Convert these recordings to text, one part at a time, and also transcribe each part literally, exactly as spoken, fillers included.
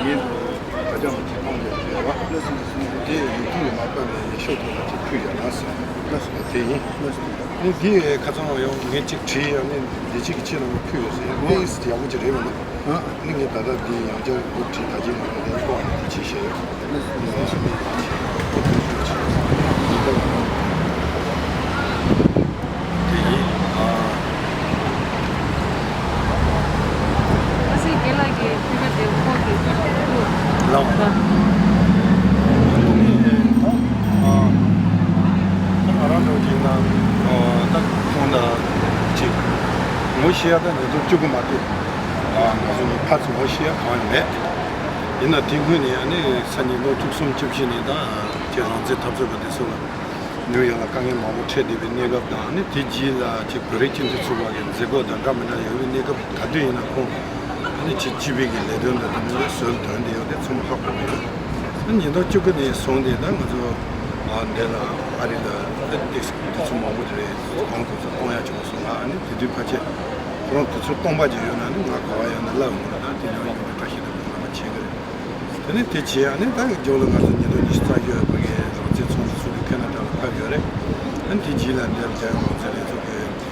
ཡིན། ད་ཅང་མ་ཅིག་གཏོང་རྒྱུ་རེད་བ། དེ་ཡུལ་ཐུག་ལ་མ་བཏང་ནས་ཡིན་ཤོག་ཐུག་ལ་ཅིག་ཕུལ་ཡོད་ན་ཟེར། དེ་ཡིན། ནི་འདི་ཁ་ཚང་ཡང་ངས་ཅིག་བྲིས་ཡང་ནི་འདི་གཅིག་གི་ཕྱི་ལ་ངས་ཕུལ་ཡོད་ཟེར་ཡང་ཏོག་ཙམ་ཡག་པོ་ཅིག་རེད་མ་གཏོགས། ནི་ངས་ད་ལྟ་འདི་ཡང་བསྐྱར་འགོ་བྲིས་ད་ཅིག་ང་རང་འདི་ལྐོག་ནས་འདི་ཅིག་བཤད་ཡོད། དེ་ཡིན། ཨ། ཨ་སི་རྒན་ལགས་ཀྱི་ཕུལ་བ་དེ་ཁོང་གི་ཕུལ་བ་དེ་ལོ། ལགས། ཨ། ང་རང་འདྲ་བོ་ཅིག་ན་ད་ཁོང་དང་ཅིག་ངོ་ཤེས་ཡ་ད་ཉིས་སྟོང་བཅུ་དགུ་མ་གཏོགས་ང་ཚོ་ནི་ཕར་ཚུར་ངོ་ཤེས་ཡ་གང་ཡང་མེད། ཡིན་ན་དེ་སྔོན་ནས་ཨ་ནི་སང་ཉིན་ལོ་བཅུ་གསུམ་བཅུ་བཞི་ནས་ད་ཅིག་རང་བཙན་འཐབ་རྩོད་པ་དེ་ཚོ་ལ། ནིའུ་ཡོག་ལ་དཀའ་ངལ་མང་པོ་འཕྲད་བསྡད་པའི་གནས་སྐབས་དང་ནི་དེ་རྗེས་ལ་ཅིག་བོད་རིགས་སྤྱི་མཐུན་ཚོགས་པ་གི་མཛད་སྒོ་དང་འདྲ་མི་འདྲ་ཡོད་པའི་གནས་སྐབས་ག་དུས་ཡིན་ན་ཁོང་ནི་ཅིག་སྤྱི་པའི་གི་ལས་དོན་དང་དེ་ཚོ་ཟུར་དོན་དེ་ཡོད་དེ་ཚང་མ་ཧ་གོ་གི་ཡོད། ཨ་ཉིས་སྟོང་བཅུ་དགུ་ནས་བཟུང་སྟེ་ད་ང་ཚོ་འདི་ལ་ཨ་རི་ལ་ཏེག་སི་དེ་ཚོ་མང་པོ་རེད་གོང་དེ་ཚོ་གཏོང་ཡ་བྱུང་སོང་ང་ཨ་ནི་དེ་དུས་ཕལ་ཆེར་ཁོ་རང་དུས་ཚོད་སྟོང་པ་ཅིག་ཡོད་ན་ནི་ང་ག་བ་ཡོད་ན་ལབ་ཡོང་གི་རེད། ད་དེ་ནས་ཡོང་བའི་བཀྲ་ཤིས་དང་ཁོང་རྣམ་པ་མཁྱེན་གི་རེད། དེ་ནས་དེ་བྱས་ཨ་ནི་ད་མགྱོགས་ལ་ང་ཚོ་ཉིས་སྟོང་ཉི་ཤུ་རྩ་བཞི་བར་གྱི་རང་བཙན་ཚོགས་འདུ་ཚོགས་དུས་ཁེ་ན་ཌ་ལ་ཕེབས་ཡོད་རེད། ཨ་ནི་དེ་རྗེས་ལ་འདིར་རྒྱལ་ཡོངས་རང་བཙན་ལྷན་ཚོགས་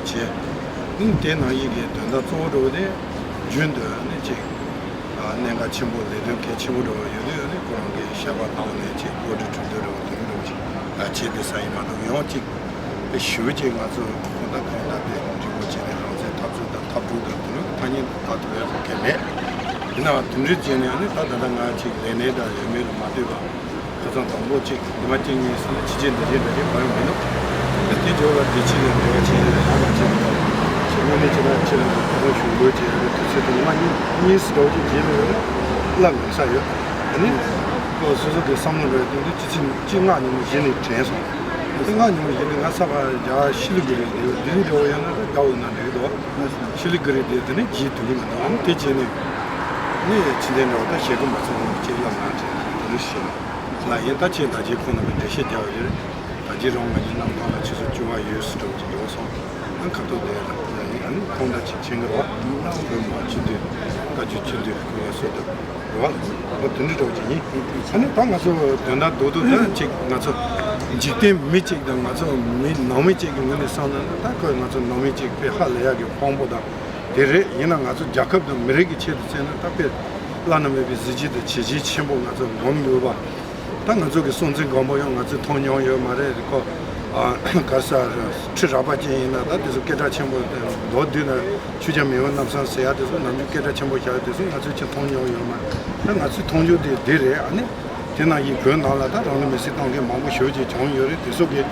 ཀྱི་དེ་བྱས། ཨ་ནི་དེ་ནང་བཞིན་གྱི་དོན་དག་གཙོ་བོ་འདྲ་བོ་དེ་རྒྱུན་དུ་ཨ་ནི་ཅིག་ཨ་གནད་འགག་ཆེན་པོ་ལས་དོན་གལ་ཆེན་པོ་འདྲ་བོ་ཡོད་དུས་ཨ་ནི་ཁོ་རང་གི་ཞལ་པར་བཏང་ནས་ཅིག་གོ་སྒྲིག་གྲོས་བསྡུར་འདྲ་བོ་དེ་འདྲ་བོ་ཅིག་ཨ་བྱས་ཏེ་ས་ཡིན་མ་གཏོགས་ཡང་ཅིག་དེ་ཞུ་ཅིག་ང་ཚོ་ཁོང་དང་ཁོང་དང་དེ་འགྲིག་པོ་བྱས་ནས་རང་བཙན་འཐབ་རྩོད་དང་འཐབ་འཁྲུག་དང་དེ་ལུགས་ཐ་སྙད་ད་ཐུབ་ཡ་གལ་མེད། ཡིན་ནའང་དེ་འདྲའི་བྱས་ནས་ཨ་ནི་ད་ད་ལྟ་ང་ཅིག་ལས་གནས་དང་ཡོད་མེད་ལ་མ་ལྟོས་པར་ཁ་སང་དང་པོ་ཅིག་ཉི་མ་གཅིག་གཉིས་སོང་ནས་ཕྱི་རྒྱལ་འདི་རྒྱལ་འདྲ་རྒྱལ་གང་ཡང་མི་འདུག་དེ་དེ་འབྱོར་བ་དེ་ཕྱི་ལ་འབྲེལ་བ་བྱས་ནས་ཧ་མ་ཆེ་ནས་ད་ཕྱི་དངོས་གནས་ཅི་ལ་ཕྱི་ལ་ད་ལྟ་ཞུ་དགོས་བྱས་ཡོད་དུས་ཚོད་དུ་ཉི་མ་གཉིས་གཉིས་སུ་འགྲོ་ཅིག་རྗེས་ལ་ཡོད་ན་བླ་མེད་ས་ཡོད། ཨ་ནི་ཁོ་སོ་སོ་གི་བསམ་བློ་འགྲོ་ཡ་དེ་འདྲ་ཅི་ཅི་ཅི་ང་ཉིན་མོ་གཞི་ནས་དྲན་སོང་། དེ་ང་ཉིན་མོ་གཞི་ནས་ང་ས་ཕ་རྒྱ་ཤི་ལི་གི་རེད་དེ་དེ་རིང་འདྲ་བོ་ཡོད་ན་ད་རྒྱ་འོ་ན་འགྲིག་འདུག་ཤི་ལི་གི་རེད་དེ་དེ་ནས་རྗེས་དུ་གི་མི་འདུག་ཨ་ནི་དེ་བྱས་ནས་ནི་ཕྱི་འདྲེན་འདྲ་བོ་ད་ཞེ་གི་མ་ཚོམ་ཅེས་ལབ་ན་དྲན་དེ་རུ་ཤི་ལ་ཡིན་ད་ཆེ་ད་ཆེ་ཁོང་རྣམ་པས་འགྲེལ་བཤད་རྒྱག་པ་རེད། ད་ཆེ་རང་ང་ཉིད་གནམ་ཐང་ལ་ཆུ་ཚོད་བཅུ་བ་ཡོད་སུ་འགྲོ་གི་འགྲོ་སོང་། ཨ་ཁ་ཐུག་དེ་ལ་ཡིན་ཨ་ནི་ཁོང་ད་ཆེ་ཆེ་གི་རོགས་བོད་མ་སྤྱི་འཐུས་བཀའ་བརྒྱུད་སྤྱི་འཐུས་སྐུ་ངལ་གསོ་ཐུབ། རེད་བ། ཨོ་དེ་འདྲ་འདྲ་བོ་ཅིག་ཡིན། ཨ་ནི་ད་ང་ཚོ་དོན་དག་རྡོག་རྡོག་ད་ཅིག་ང་ཚོ་འཇིག་རྟེན་མི་གཅིག་དང་ང་ཚོ་མི་ནང་མི་གཅིག་གི་ངོས་ནས་བསམ་ན་ད་ཁོས་ང་ཚོ་ནང་མི་གཅིག་དཔེ་ཧ་ལས་ཡག་གི་དཔང་པོ་དང་དེ་རེད། ཡིན་ན་ང་ཚོ་རྒྱལ་ཁབ་དང་མི་རིགས་ཀྱི་ཆེད་དུ་བརྩིས་ན་ད་དཔེ་བླ་ན་མེད་པའི་གཟི་བརྗིད་དང་བྱས་རྗེས་ཆེན་པོ་ང་ཚོ་སྒོམ་དགོས་པ། ད་ང་ཚོ་གི་སྲོང་བཙན་སྒམ་པོ་ཡང་ང་ཚོས་མཐོང་མྱོང་ཡོད་མ་རེད་ཁོ། ཨ་ག་ས་ཁྲི་རལ་པ་ཅན་ཡིན་ན་ད་དེ་ཚོ་སྐད་གྲགས་ཆེན་པོ་མདོ་བསྡུས་ན། ཆུ་བྱ་མི་འོང་གནམ་ས་ཟེར་ཡ་དེ་ཚོ་ནམ་རྒྱུན་སྐད་གྲགས་ཆེན་པོ་བཞག་ཡ་དེ་ཚོ་ང་ཚོས་ཅི་མཐོང་མྱོང་ཡོད་མ་རེད། ད་ང་ཚོས་མཐོང་རྒྱུ་དེ་འདི་རེད། ཨ་ནི་དེ་ནང་བཞིན་བོད་ནང་ལ་ད་རང་ལུས་མེར་སྲེག་བཏང་མཁན་མང་པོ་ཞེ་པོ་ཅིག་བྱུང་ཡོད་རེད། དེ་ཚོ་གི་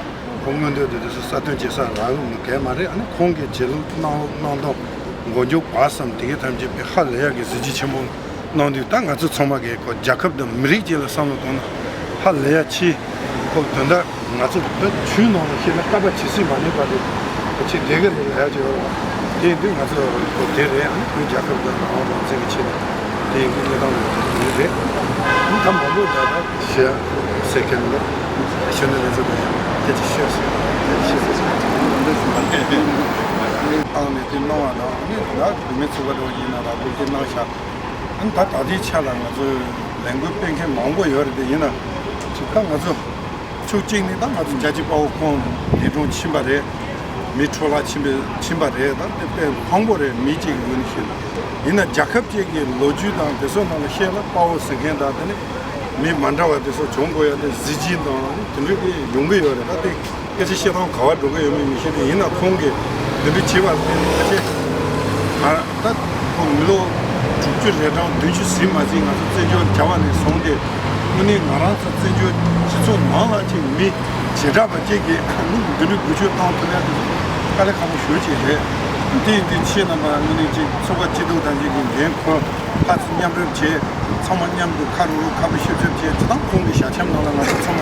ཁོང་མངོན་འདོད་དེ་དེ་ཚོ་གསལ་སྟོན་བྱེད་ས་རག་གི་མི་གལ་མ་རེད། ཨ་ནི་ཁོང་གི་བྱེད་ལུགས་གནང་ལུགས་གནང་སྟངས་མགོ་མཇུག་བར་གསུམ་དེ་གའི་ཐམས་ཅད་དཔེ་ཧ་ལས་ཡག་གི་གཟི་བརྗིད་ཆེན་པོ། གནང་དུས་ད་ང་ཚོ་ཚང་མ་གིས་ཁོ་རྒྱལ་ཁབ་དང་མི་རིགས་ཅིག་ལ་བསམ་བློ་གཏོང་ན་ཧ་ལས་ཡ་ཆེ། ཁོ་དོན་དག་ང་ཚོ་ད་ཆུའི་ནང་ལ་ཤེས་ན་བསྐལ་པ་ཇི་སྲིད་མ་གནས་པ་རེད། ཁོ་ཆེ་བསྡད་ཀྱི་རེད་ལབ་ཡ་ཅིག་ཡོད་རེད་བ། དེ་ཡིན་དུས་ང་ཚོ་ཁོ་དེ་རེད། ཨ་ནི་བོད་རྒྱལ་ཁབ་དང་རང་དབང་རང་བཙན་གྱི་ཆེད་དུ་དེ་ཡིན་དུས་གནས་སྟངས་ལ་དེ་རེད། ཨ་ནི་ད་མང་པོ་ད་ད་ཞེས་ཟེར་མཁན་ལ་ཞུ་ནས་ལས་ཚོ་དང་ཡང་སྐད་ཆ་བཤད་ཟེར་སྐད་ཆ་བཤད་ཟེར་བཏང་ནས་དེ་གནང་བ་དང་ཨ་ནི་ད་བུད་མེད་ཚོགས་པ་འདྲ་བོ་ཡིན་ན་ར་སྐུལ་དེ་གནང་ཤག་ཨ་ནི་ད་ད་ལྟའི་ཆ་ལ་ང་ཚོས་ལས་འགུལ་སྤེལ་མཁན་མང་པོ་ཡོད་རེད་དེ། ཡིན་ན་ཅིག་ད་ང་ཚོ་ཕྱོགས་གཅིག་ནས་ད་ང་ཚོ་རྒྱལ་གཅེས་དཔའ་བོ་ཁོང་འདས་གྲོངས་ཕྱིན་པ་རེད། མི་འཕྲོ་བརླག་ཕྱིན་པ་ཕྱིན་པ་རེད། ད་དེ་དཔེ་མང་པོ་རེད། མི་གཅིག་གི་ངོས་ནས་བཤད་ན། ཡིན་ན་རྒྱལ་ཁབ་ཅིག་གི་ལོ་རྒྱུས་དང་དེ་ཚོ་ནང་ལ་བཤད་ན་དཔའ་བོ་ཟེར་མཁན་དང་དེ་ནི་མི་མ་འདྲ་བ་དེ་ཚོ་བྱུང་དགོས་ཡ་དེ་གཟི་བརྗིད་དང་དེ་འདྲ་དེ་ཡོང་གི་ཡོད་རེད། ད་དེ་སྐད་ཆ་བཤད་སྟངས་ག་བ་འགྲོ་གི་ཡོད་མེད་མི་ཤེས་ཏེ། ཡིན་ན་ཁོང་གིས་འདི་འདྲ་བྱས་པ་དེ་ནི་ཕལ་ཆེར་ང་ད་ཁོང་མི་ལོ་དྲུག་ཅུ་རེ་གྲངས་བདུན་ཅུ་ཟིན་མ་ཟིན་ང་ཚོ་བཙན་བྱོལ་གྱར་བ་ནས་བཟུང་སྟེ་དངོས་གནས་ང་རང་ཚོ་བཙན་བྱོལ་སྤྱི་ཚོགས་ནང་ལ་ཅིག་མི་བྱེ་བྲག་པ་ཅིག་གིས་ནི་འདི་འདྲའི་འགུལ་སྐྱོད་བཏང་ཐུབ་ཡ་དེ་དཀའ་ལས་ཁག་པོ་ཞེ་པོ་ཅིག་རེད། དེ་ཡིན་དུས་ཁྱེད་རྣམ་པ་དངོས་གནས་ཅིག་ཚོགས་པ་སྐྱིད་སྡུག་དང་ཅིག་གི་འགན་ཁུར། ཕར་ཚུར་མཉམ་རུབ་བྱས། ཚང་མ་མཉམ་དུ་ཁ་རུབ་རུབ་ཁ་སྤུ་ཤོབ་ཤོབ་བྱས། སྤྱིར་བཏང་ཁོང་གི་ཞལ་ཆེམས་ནང་ལ་ང་ཚོ་ཚང་མ་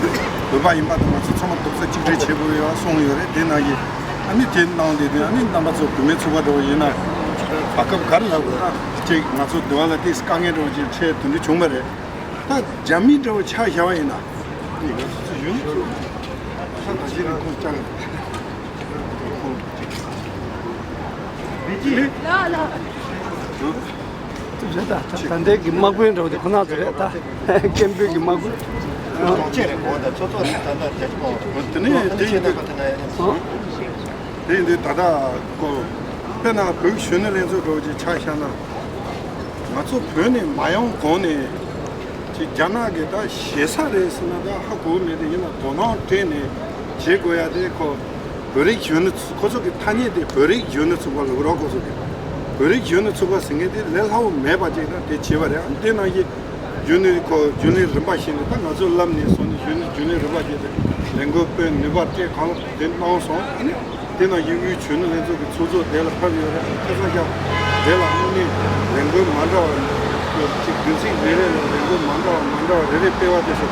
བོད་པ་ཡིན་པ་དང་ང་ཚོ་ཚང་མ་རྡོག་རྩ་གཅིག་སྒྲིལ་བྱེད་དགོས་ཡོད་གསུངས་ཡོད་རེད། དེ་ནང་བཞིན་ཨ་ནི་དེ་གནང་བསྡད་དུས་ཨ་ནི་རྣམ་པ་ཚོ་བུད་མེད་ཚོགས་པ་འདྲ་བོ་ཡིན་ན་བར་སྐབས་ག་རེ་ལབ་དགོས་ན་ཅིག་ང་ཚོ་འདི་བ་ལ་ཏིས་དཀའ་ངལ་འདྲ་བོ་ཅིག་འཕྲད་དེ་འདྲ་བྱུང་བ་རེད། ད་རྒྱ་མི་འདྲ་བོ་ཆ་བཞག་པ་ཡིན་ན་ང་ཚོ་ཚོ་ཡོད་ཚོ་ད་ད་གཞི་ནས་ཁོང་ཅང་ཁོང་ཅིག་ལ་ལ། རེད། ད་ད་ད་ལྟའི་གི་དམག་དཔོན་འདྲ་བོ་དེ་ཁོ་ན་ཚོ་རེད། ད་སྐད་འབོད་ཀྱི་དམག་དཔོན། གྲོང་ཁྱེར་རེད་གོ། ད་ཚོ་ཚོ་ད་ད་རྒྱ་ཆེ་པོ། དེ་ནས་དེ་ཡིན་དུས། དེ་ཡིན་དུས་ད་ལྟ་ཀོ། དཔེར་ན་བོད་ཀྱི་གཞོན་ནུ་ལྷན་ཚོགས་འདྲ་བོ་ཅིག་ཆ་བཞག་ན། ང་ཚོ་བོད་ནས་མ་ཡོང་གོང་ནས་ཅིག་རྒྱ་ནག་གི་ད་ཞེ་ས་རེད་ཟེར་ན་ད་ཧ་གོ་གི་མེད། དེ་ཡིན་ན་དོ་སྣང་སྤྲད་ནས་བྱེད་དགོས་ཡ་དེ་ཁོ། བོད་རིགས་གཞོན་ནུ་ཚོ། ཁོ་ཚོ་གི་ཐ་སྙད་དེ་བོད་རིགས་གཞོན་ནུ་ཚོགས་པ་ལབ་རོགས། ཁོ་ཚོ་གི་བོད་རིགས་གཞོན་ནུ་ཚོགས་པ་ཟེར་མཁན་དེ་ལས་སླ་བོ་མེད་པ་ཅིག་ད་དེ་བྱས་པ་རེད། ཨ་ནི་དེ་ནང་བཞིན་རྒྱུན་ལས་ཁོ་རྒྱུན་ལས་རིམ་པ་བཞིན་དུ་ད་ང་ཚོ་ལམ་ནས་སོང་ནས་གཞོན་ནུ་རྒྱུན་ལས་རིམ་པ་བཞིན་དུ་ལས་འགུལ་སྤེལ། ནུས་པ་སྤྲད། གང་ལ་དེ་གནང་སོང་། ཨ་ནི་དེ་ནང་བཞིན་དབུས་གཞོན་ནུ་ལྷན་ཚོགས་ཀྱི་ཚོགས་གཙོ་དེ་ལ་ཕེབས་ཡོད་རེད། ཁ་སང་ཞག་དེ་ལ་དངོས་གནས་ལས་འགུལ་མ་འདྲ་བ་ཅིག་བདུན་ཚིགས་རེ་རེ་ལ་ལས་འགུལ་མ་འདྲ་བ་མ་འདྲ་བ་རེ་རེ་སྤེལ་བ་དེ་ཚོ་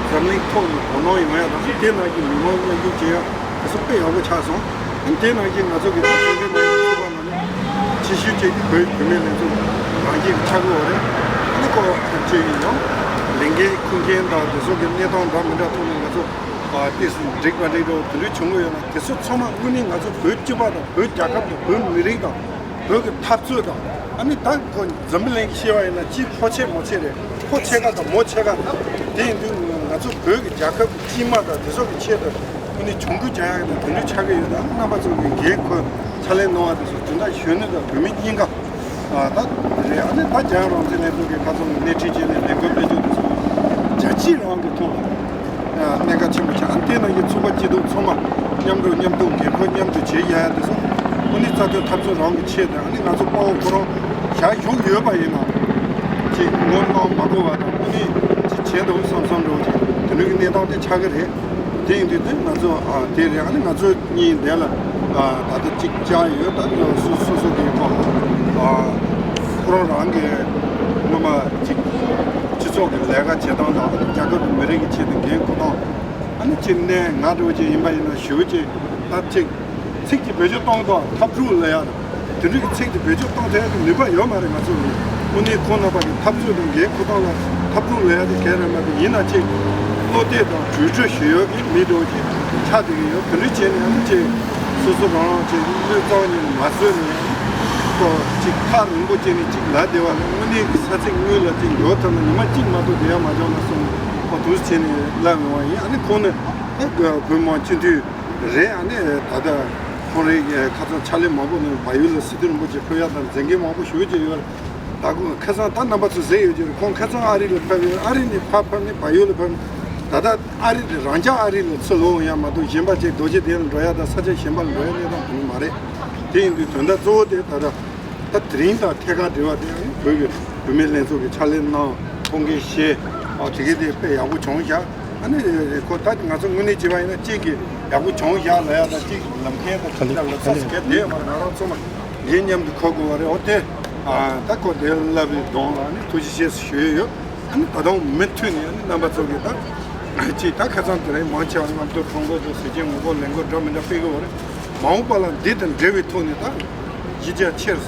འཛམ་གླིང་ཐོག་ནས་དོ་སྣང་ཡོང་ཡ་དང་། དེ་ནང་བཞིན་མི་མང་མཉམ་ཞུགས་བྱེད་ཡ། དེ་ཚོ་དཔེ་ཡག་པོ་ཆགས་སོང་། དེ་ནང་བཞིན་ང་ཚོ་གི་ད་ལྟ་ཚོགས་པ་ནང་ནས་ཆེ་ཤོས་གཅིག་དེ་བོད་བུད་མེད་ལྷན་ཚོགས་རང་བཞིན་ཆགས་ཀྱི་ཡོད་རེད། ཨ་ནི་ཁོ་ཐམས་ཅད་ཡིན་ཡང་ལས་འགན་འཁུར་མཁན་དང་དེ་ཚོ་གི་གནས་སྟངས་འདྲ་མི་འདྲ་ཐོག་ནས་ང་ཚོ་ཨ་ཏོག་ཙམ་འགྲིག་མ་འགྲིག་འདྲ་བོ་དེ་འདྲ་བྱུང་གི་ཡོད་ན། དེ་ཚོ་ཚང་མ་དངོས་གནས་ང་ཚོ་བོད་སྤྱི་པ་དང་བོད་རྒྱལ་ཁབ་དང་བོད་མི་རིགས་དང་བོད་ཀྱི་འཐབ་རྩོད་དང་། ཨ་ནི་ད་ཁོ་འཛམ་བུ་གླིང་གི་བཤད་པ་ཡིན་ན་གཅིག་ཕོ་ཆེ་མོ་ཆེ་རེད། ཕོ་ཆེ་ཁ་དང་མོ་ཆེ་ཁ་རེད། དེ་ཡིན་དུས་ང་ཚོ་བོད་ཀྱི་རྒྱལ་ཁབ་ཀྱི་སྤྱི་དམངས་དང་དེ་ཚོ་གི་ཆེད་དུ་ཨ་ནི་གྱོང་གུད་རྒྱག་ཡག་གི་དང་དེ་འདྲ་ཆགས་ཀྱི་ཡོད། ད་རྣམ་པ་ཚོ་གི་འགན་ཁུར་ཕྱག་ལས་གནང་བ་དེ་ཚོ་དོན་དག་གཞོན་ནུ་དང་བུད་མེད་གཉིས་ཀ་ཨ་ད་རེད། ཨ་ནི་ད་རྒྱལ་ཡོངས་རང་བཙན་ལྷན་ཚོགས་ཀྱི་ཁ་ཚང་གི་སྣེ་ཁྲིད་བྱས་ནས་ལས་འགུལ་སྤེལ་རྒྱུ་དེ་ཚོ་རྒྱལ་སྤྱིའི་རང་གི་ཐོག་ལ་གནད་འགག་ཆེན་པོ་ཆགས། ཨ་ནི་དེ་ནང་བཞིན་ཚོགས་པ་སྐྱིད་སྡུག་ཚང་མ་མཉམ་འགྲོ་མཉམ་འདུག་འགན་ཁུར་མཉམ་དུ་བྱེད་ཡ་དེ་ཚོ་དངོས་གནས་རྩ་དོན་འཐབ་རྩོད་རང་གི་ཆེད་དུ། ཨ་ནི་ང་ཚོ་དཔའ་བོ་ཁོ་རང་བཞག་བཞུགས་ཡོད་པ་ཡིན་ན་ཅིག་ངོ་གནོང་མ་དགོས་པ་དང་། དངོས་གནས་ཅིག་བྱེད་འདུག་བསམ་བསམ་འདྲ་བོ་ཅིག་དེ་འདྲ་གི་གནས་སྟངས་དེ་ཆགས་ཀྱི་རེད། དེ་ཡིན་དུས་དེ་ང་ཚོ་ཨ་དེ་རེད། ཨ་ནི་ང་ཚོ་གཉིས་འདི་ལ་ཨ་ད་ལྟ་གཅིག་བཅར་ཡོད། ད་སོ་སོ་སོ་གི་ཁོ་ཨ་ཁོ་རང་རང་གི་སྔོན་མ་གཅིག་སྤྱི་ཚོགས་ཀྱི་ལས་ཀ་བྱེད་སྟངས་དང་། རྒྱལ་ཁབ་ཀྱི་མི་རིགས་ཀྱི་ཆེད་དུ་འགན་འཁུར་སྟངས། ཨ་ནི་གཅིག་ནས་ང་འདྲ་བོ་ཅིག་ཡིན་པ་ཡིན་ན་ཞུ་ཅིག་ད་གཅིག་ཚིག་གཅིག་བེད་སྤྱོད་གཏོང་དང་འཐབ་འཁྲུག་ལ་ཡ་དེ་འདྲ་གི་ཚིག་དེ་བེད་སྤྱོད་གཏོང་ཐུབ་ཡ་གི་ནུས་པ་ཡོད་མ་རེད། ང་ཚོ་ནི་དངོས་གནས་ཁོང་རྣམ་པ་གི་འཐབ་རྩོད་དང་འགན་འཁུར་སྟངས་ལ་འཐབ་འཁྲུག་ལ་ཡ་དེ་གལ་རེད་མ་རེད། ཡིན་ན་ཅིག་བློ་གཏད་དང་གྲོས་གྲོས་ཞུ་ཡོད་ཀྱི་མི་འདྲ་བོ་ཅིག་ཆགས་བསྡད་ཀྱི་ཡོད། དེ་འདྲ་བྱས་ནས་ཡང་ཅིག་སོ་སོ་རང་རང་ཅིག་བློས་རྩ་བ་ཉིད་ནས་མ་བཟོད་ནས་ཡང་ཁོ་ཅིག་ཐག་རིང་པོ་བཅད་ནས་ཅིག་ལབ་བསྡད་པ་ལ་དངོས་གནས་ཀྱི་ས་ཚིགས་དངོས་ལ་ཅིག་འགྲོ་ཐུབ་ན་ཉི་མ་གཅིག་མ་གཏོགས་བསྡད་ཡ་མ་བྱུང་ན་བསམ་ནས་ཁོ་འདུག་སེ་བྱས་ནས་ལབ་ཡོང་བ་ཡིན། ཨ་ནི་ཁོང་ནི་ད་བོད་མི་མང་སྤྱི་འཐུས་རེད། ཨ་ནི་ད་ལྟ་ཁོང་རེ་ཁ་སང་ཕྱག་ལས་མང་པོ་གནང་། བལ་ཡུལ་ལ་སི་ཏུ་རིན་པོ་ཆེ་ཕེབས་ཡག་དང་མཛད་འགན་མང་པོ་ཞུ་གི་ཡོད་རེད། ད་ཁོང་ཁ་སང་ད་རྣམ་པ་ཚོ་གཟིགས་ཡོད་ཀྱི་རེད། ཁོང་ཁ་སང་ཨ་རི་ལ་ཕེབས་ཡོད། ཨ་རི་ནས་ཕར་ཕེབས་ནས་བལ་ཡུལ་ལ་ཕེབས་ནས་ད་ལྟ་ཨ་རི་དེ་རང་འཇགས་ཨ་རི་ལ་ཚུར་ལོག་ཡོང་ཡག་མ་གཏོགས་གཞན་པ་ཅིག་རྡོ་རྗེ་གདན་ལ་འགྲོ་ཡག་དང་ས་ཆ་གཞན་པ་ལ་འགྲོ་ཡག་གནས་སྟངས་དེ་འདྲ་མ་རེད། དེ་ཡིན་དུས་དོན་དག་གཙོ་བོ་དེ་ད་ལྟ་ད་དེ་རིང་དང་ཐད་ཀར་འབྲེལ་བ་དེ་ཡང་བོད་ཀྱི་བུད་མེད་ལྷན་ཚོགས་ཀྱི་ཕྱག་ལས་གནང་། ཁོང་གིས་བཤད། ཨ་དེ་གའི་དེ་དཔེ་ཡག་པོ་བྱུང་བཞག་ཨ་ནི་ཁོ་ད་ང་ཚོ་དངོས་གནས་བྱས་པ་ཡིན་ན་གཅིག་གིས་ཡག་པོ་བྱུང་བཞག་ལབ་ཡག་དང་། གཅིག་ལམ་ཁའི་དང་ཁྲིམས་ལྟར་ལ་ཚ་ཟེར་མཁན་དེ་མ་ང་རང་ཚོ་མ་ཡིན་མཉམ་དུ་གོ་དགོས་པ་རེད། འོ་དེ་ཨ་ད་ཁོ་དེ་ལབ་པའི་གདོང་ལ་ནི་ཐུགས་རྗེ་ཆེ་ཞུ་ཡི་ཡོད། ཨ་ནི་ད་དུང་མུ་མཐུད་ནས་ཨ་ནི་རྣམ་པ་ཚོ་གིས་ད་ཅིག་ད་ཁ་སང་དེ་རིང་མང་ཆེ་བ་རྣམ་རྟོག་ཁྲོམ་སྐོར་དང་ཟས་བཅད་ངོ་རྒོལ་ལས་འགུལ་འདྲ་མི་འདྲ་སྤེལ་གི་ཡོད་རེད། མ་འོངས་པ་ལ་འདི་དང་འབྲེལ་བའི་ཐོག་ནས་ད་གཞི་རྒྱ་ཆེར་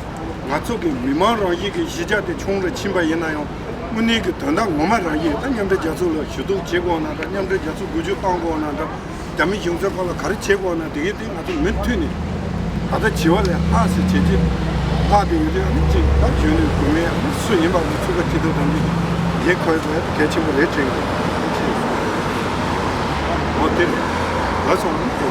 ང་ཚོ་གི་མི་མང་རང་བཞིན་གྱི་གཞི་རྒྱ་དེ་ཆུང་རུ་ཕྱིན་པ་ཡིན་ན་ཡང་དངོས་གནས་ཀྱི་དོན་དག་ངོ་མ་རང་བཞིན་ད་མཉམ་འབྲེལ་རྒྱལ་ཚོགས་ལ་ཞུ་གཏུག་བྱེད་དགོས་ན་འདྲ། མཉམ་འབྲེལ་རྒྱལ་ཚོགས་འགུལ་སྐྱོད་གཏོང་དགོས་ན་འདྲ། རྒྱ་མི་གཞུང་ཚབ་ཁང་ལ་ག་རེ་བྱེད་དགོས་ན་དེ་གའི་སྟེང་ང་ཚོ་མུ་མཐུད་ནས་ད་ལྟ་བྱེད་པ་ལས་ལྷག་ཟེར་བྱེད་ཀྱི་ལྷག་དེ་ཡོད་དུས་ཨ་ནི་གཅིག་ད་གཞོན་ནུ་བུད་མེད་ཨ་ནི་སུ་ཡིན་པ་ང་ཚོ་ཚོགས་པ་སྐྱིད་སྡུག་དང་འདི་འགན་འཁུར་ཡ་གལ་ཆེན་པོ་རེད་དྲན་གྱི་འོ་དེ་རེད། ལགས་སོ། ཨ་ནི་དེ།